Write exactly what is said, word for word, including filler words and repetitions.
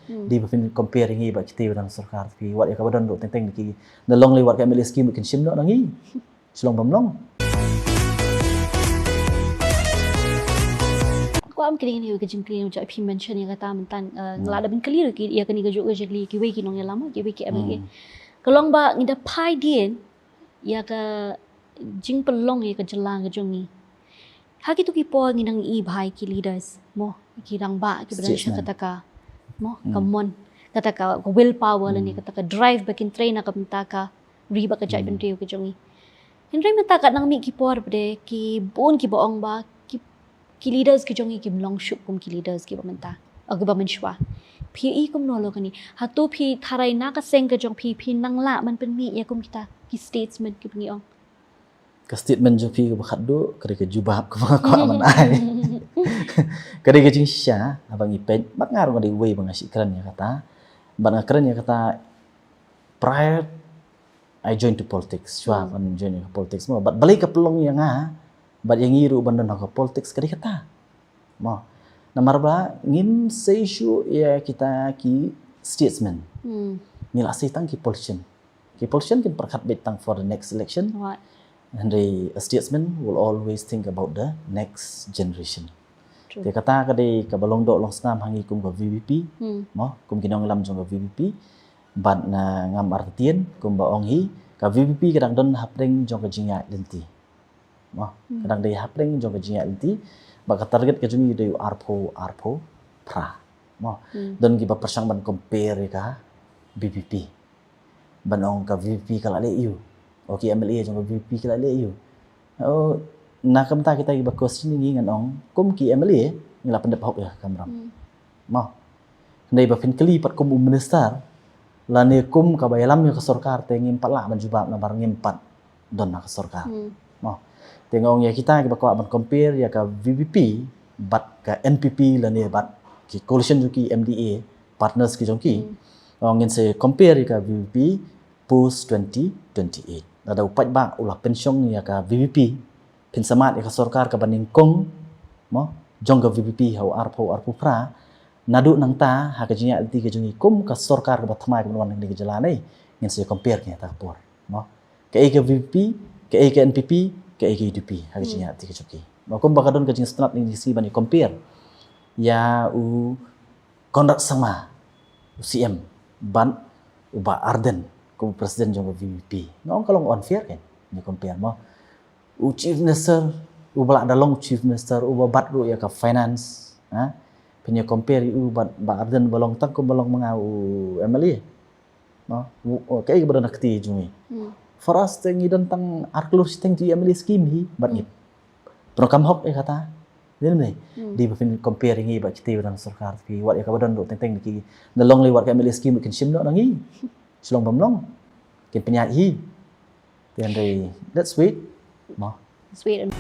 Hmm. Dei ba phin compare ïa ngi bad kita ba don sorkar, phi wad ïa kaba don ruh teng teng ki, na long lei wat ka M L A scheme kin shim noh na ngi. Shlong bym long. Kwah ban kylli ïa ka jingkylli jong phi, mention ïa kata mynta, eh, nga la da ban kylli ruh ki ïa kane kajuh ka jingkylli kiwei ki nongïalam, kiwei ki M L A. Hmm. Ka long ba ngi da phai dien ïa ka jingpynlong ïa ka jylla ka jong ngi. Ha kito ki por ngi nang ïohi bha ïa ki leaders, mo, ki rangbah kiba don sha kata ka, mo, ka mon, kata ka, ka will power lane kata ka drive ba kin trei na ka bynta ka ri bad ka jaitbynriew ka jong ngi. Hynrei mynta ka nang mih ki por ba dei ki bun kiba ong ba ki, ki leaders ki jong ngi kim long shuh kum ki leaders kiba mynta, eh, kiba mynshuwa. Phi i kumno lo kane? Hato phi tharai na ka seng ka jong phi, phi nang lah ban pynmih ïa kum kita ki statesmen kiba ngi ong? Ka statement jong phi kaba khatduh ka dei ka jubab kaba nga kwah ban ai. Ka dei ka jingshisha, haba ngi peit, bad nga ruh nga dei uwei ba nga shu kren ïa kata. Bad nga kren ïa kata prior I join to politics. Shuwa ban join ïa ka politics mo. Bad balei ka pynlong ïa nga, bad ïa ngi ruh ban don ha ka politics ka dei kata. Mo. Namar ba ngim sei shuh ïa kita ki statesmen. Hmm. Ngi la sei tang ki politician. Ki politician kin pyrkhat beit tang for the next election. Right. Hynrei a statesman will always think about the next generation. True. Te kata ka dei kaba long doh long snam ha ngi kum ka V P P. Hmm. Mo, kum ki nongïalam jong ka V P P. Bad na ngam artatien, kumba ong hi, ka V P P ka dang don hapdeng jong ka jingïaid lynti. Mo, ka dang dei hapdeng jong ka jingïaid lynti, bad ka target ka jong ngi dei u arphew, arphew phra. Mo, hmm, don kiba pyrshang ban compare ïa ka V P P. Ban ong ka V P P ka la leh aiu. O ki M L A jong ka V P P ka la leh aiu. Oh, na ka bynta kita kiba question ïa ngi ngan ong, kum ki M L A, ngi la pyndep hok ïa ka kamram. Hmm. Mo. Hynrei ba phin kylli pat kum u minister, lane kum kaba ïalam ïa ka sorkar te ngim pat lah ban jubab namar ngim pat don ha ka sorkar. Hmm. Mo. Te nga ong ïa kita kiba kwah ban compare ïa ka V P P bad ka N P P lane bad ki coalition jong ki M D A partners ki jong ki. Hmm. Nga ong ngin sa compare ïa ka V P P post twenty twenty-eight. Lada u paidbah u la pynshong ïa ka V P P, phin sa mad ïa ka sorkar kaba nyngkong, mo, jong ka V P P ha u arphew arphew phra, naduh nangta ha ka jingïaid lynti ka jong ngi kum ka sorkar kaba thymmai kaba wan ha kane ka jylla ne, ngin sa compare kane ta ka por. Mo. Kaei ka V P P, kaei ka N P P, kaei ka U D P, ha ka jingïaid lynti ka jong ki. Mo, kumba ka don ka jingsngewtynnat ngi sngew ban ïa compare ïa u Conrad Sangma, u C M, bad u Bah Ardent, kum u president jong ka V P P. Nga ong ka long unfair kan, ngi compare mo. U Chief Minister, uba la da long Chief Minister, uba bat ruh ïa ka finance, ha? Phin ïa compare ïa u bad Bah Ardent ba long tang kum ba long ma nga u M L A. No? U, u, kaei kaba don ha ka kti jong ngi. Hmm. For us te ngi don tang ar klur shiteng tu M L A scheme hi, bad ngi pyndonkam hok ïa kata. Dei ne? Hmm. Dei ba phin compare ïa ngi bad kita ba don sorkar, phi wad ïa kaba don ruh teng teng ki. Na long lei wat ka M L A scheme kin shim noh na ngi. Shlong bym long. Kin pynïaid hi. Te hynrei, let's wait. Mo. Let's wait and